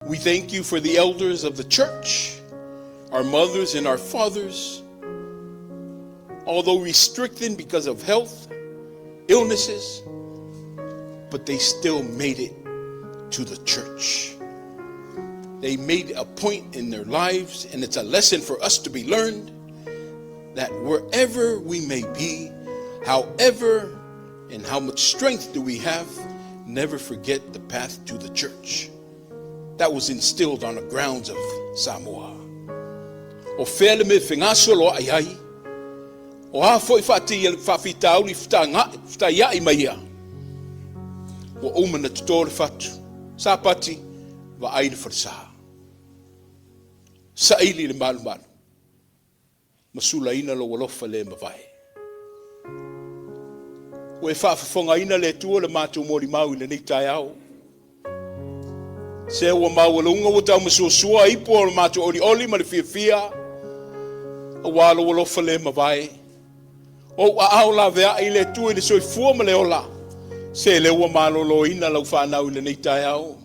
We thank you for the elders of the church, our mothers and our fathers, although restricted because of health, illnesses, but they still made it to the church. They made a point in their lives, and it's a lesson for us to be learned that wherever we may be, however and how much strength do we have, never forget the path to the church. That was instilled on the grounds of Samoa. O fea le mea fegasoloai ai, o a foi faafitauli fetaiai mai ia, ua uma na toto le fatu. Sapati, vaai le falesa. Saili le malumalu, ma sulaina lou alofa le mavae. Ua e faafofogaina le Atua le matou molimau i lenei taeao. Se ua maualuga ua taumasuasua ipu o le matou olioli ma le fiafia, auā lou alofa le mavae. Ou aao laveai i le Atua i le soifua ma le ola, se lea ua maloloina lau fanau i lenei taeao.